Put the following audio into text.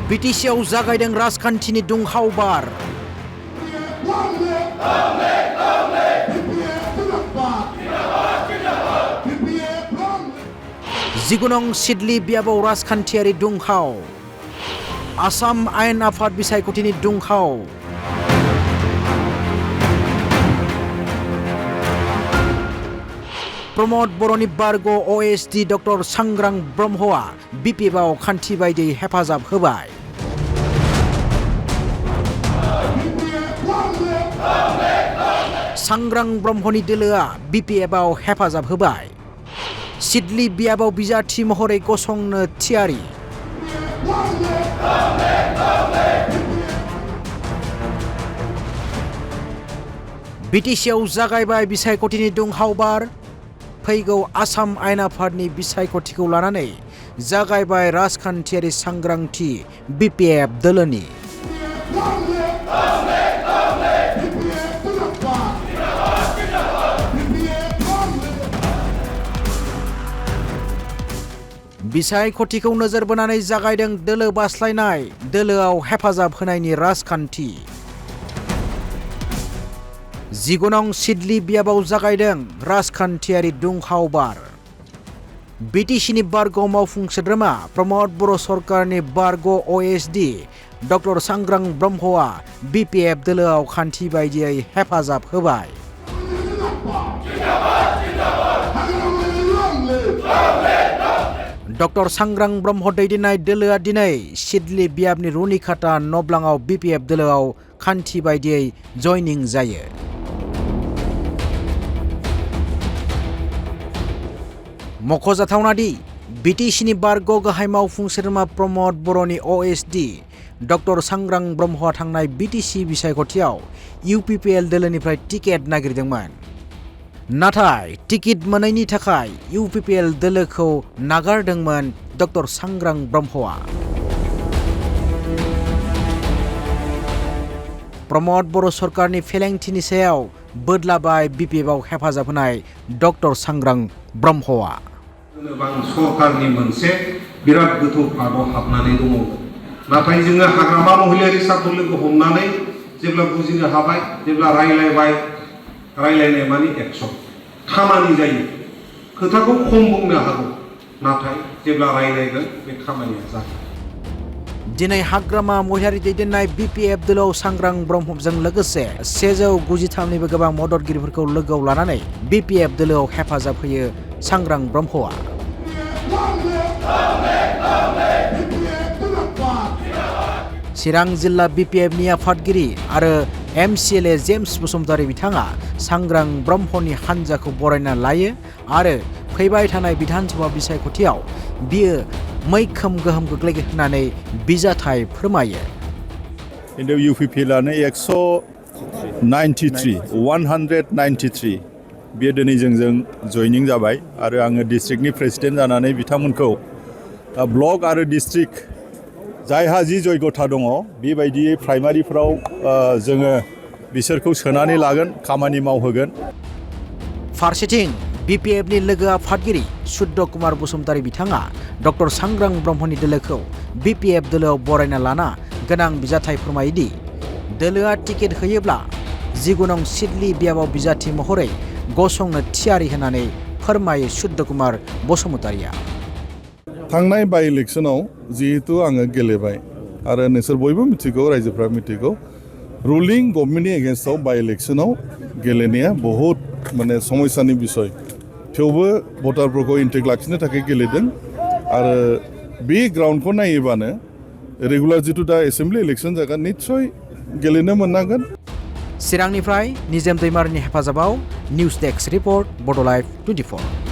बिटिसिआव जागायदों राजखान्थिनि दुंहाव बार। जिगुनं सिडली बियाबाव राजखान्थियारि दुंहाव। आसाम आयेन आफाद बिसायख'थिनि दुंहाव। प्रमद बर'नि बारग' OSD डक्टर सांग्रां ब्रह्मआ Bpfआव खान्थि बायदियै हेफाजाब होबाय। सांग्रां ब्रह्मनि दोलोआ Bpfआव हेफाजाब होबाय। सिडली बियाबाव बिजाथि महरै गसंनो थियारि। बिटिसिआव जागायबाय बिसायख'थिनि दुंहाव बार। फैगौ आसाम आयेन आफादनि बिसायख'थिखौ लानानै जागायबाय राजखान्थियारि सांग्रांथि Bpf दोलोनि। बिसायख'थिखौ नोजोर बोनानै जागायदों दोलो बास्लायनाय, दोलोआव हेफाजाब होनायनि राजखान्थि। जिगुनं सिडली बियाबाव जागायदों राजखान्थियारि दुंहाव बार। बिटिसिनि बारग' मावफुं सोद्रोमा प्रमद बर' सरकारनि बारग' OSD डक्टर सांग्रां ब्रह्मआ Bpf दोलोआव खान्थि बायदियै हेफाजाब होबाय। डक्टर सांग्रां ब्रह्म दैदेननाय दोलोआ दिनै सिडली बियाबनि रुनिखाता नब्लाङाव Bpf दोलोआव खान्थि बायदियै जयनिं जायो। मख'जाथावना दि बिटिसिनि बारग' गाहाय मावफुं सोद्रोमा प्रमद बर'नि OSD डक्टर सांग्रां ब्रह्मआ थांनाय बिटिसि बिसायख'थियाव UPPL दोलोनिफ्राय टिकेट नागिरदोंमोन। नाथाय टिकेट मोनैनि थाखाय UPPL दोलोखौ नागारदोंमोन डक्टर सांग्रां ब्रह्मआ। प्रमद बर' सरकारनि फेलेंथिनि सायाव बोदलाबाय Bpfआव हेफाजाब होनाय डक्टर सांग्रां ब्रह्मआ। सरकारनि मोनसे बिराद गोथौ फाराव हाबनानै दङ। नाथाय जोङो हाग्रामा महिलारि सारखौ लोगो हमनानै जेब्ला बुजिनो हाबाय, जेब्ला रायलायनाय माने एक्सन खामानि जायो। खोथाखौ खम बुंनो हागौ, नाथाय जेब्ला रायलायगोन बे खामानिया जागोन। दिनै हाग्रामा महिलारि दैदेननाय Bpf दोलोआव सांग्रां ब्रह्मजों लोगोसे 193निबो गोबां मददगिरिफोरखौ लोगोआव लानानै Bpf दोलोआव हेफाजाब होयो सांग्रां ब्रह्मआ। चिरां जिल्ला Bpfनि आफादगिरि आरो MCLA जेम्स बसुमतारी बिथाङा सांग्रां ब्रह्मनि हान्जाखौ बरायना लायो आरो फैबाय थानाय बिधानसभा बिसायख'थियाव बियो मैखोम गोहोम गोग्लैगोन होननानै बिजाथाय फोरमायो। खिन्थु UPPLआनो 193 बे दिनै जोंजों जयनिं जाबाय आरो आङो डिस्ट्रिक्टनि प्रेसिडेन्ट जानानै बिथांमोनखौ ब्लक आरो डिस्ट्रिक्ट जायहा जि जयगथा दङ बेबायदियै प्राइमारिफ्राव जोङो बिसोरखौ सोनानै लागोन, खामानि मावहोगोन। फारसेथिं Bpfनि लोगो आफादगिरि सुद्द कुमार बसुमतारी बिथाङा डक्टर सांग्रां ब्रह्मनि दोलोखौ Bpf दोलोआव बरायना लाना गोनां बिजाथाय फोरमायोदि दोलोआ टिकेट होयोब्ला जिगुनं सिडली बियाबाव बिजाथि महरै गसंनो थियारि होननानै फोरमायो सुद्द कुमार बसुमतारीया। थांनाय बाइ इलेक्शनाव जिहेतु आङो गेलेबाय आरो नोंसोर बयबो मिथिगौ, रायजोफ्रा मिथिगौ, रुलिं गभर्नमेन्टनि एगेन्स्टआव बाइ इलेक्शनाव गेलेनाया बहुत माने समस्यानि बिसय। थेवबो भटारफोरखौ इन्टेक लाखिनो थाखाय गेलेदों आरो बे ग्राउन्डखौ नायोबानो रेगुलार जिथु दा एसेम्बलि इलेक्शन जागोन निस्सय गेलेनो मोननांगोन। चिरांनिफ्राय निजेम दैमारिनि हेफाजाबाव निउज डेस्क रिपर्ट बड' लाइभ 24।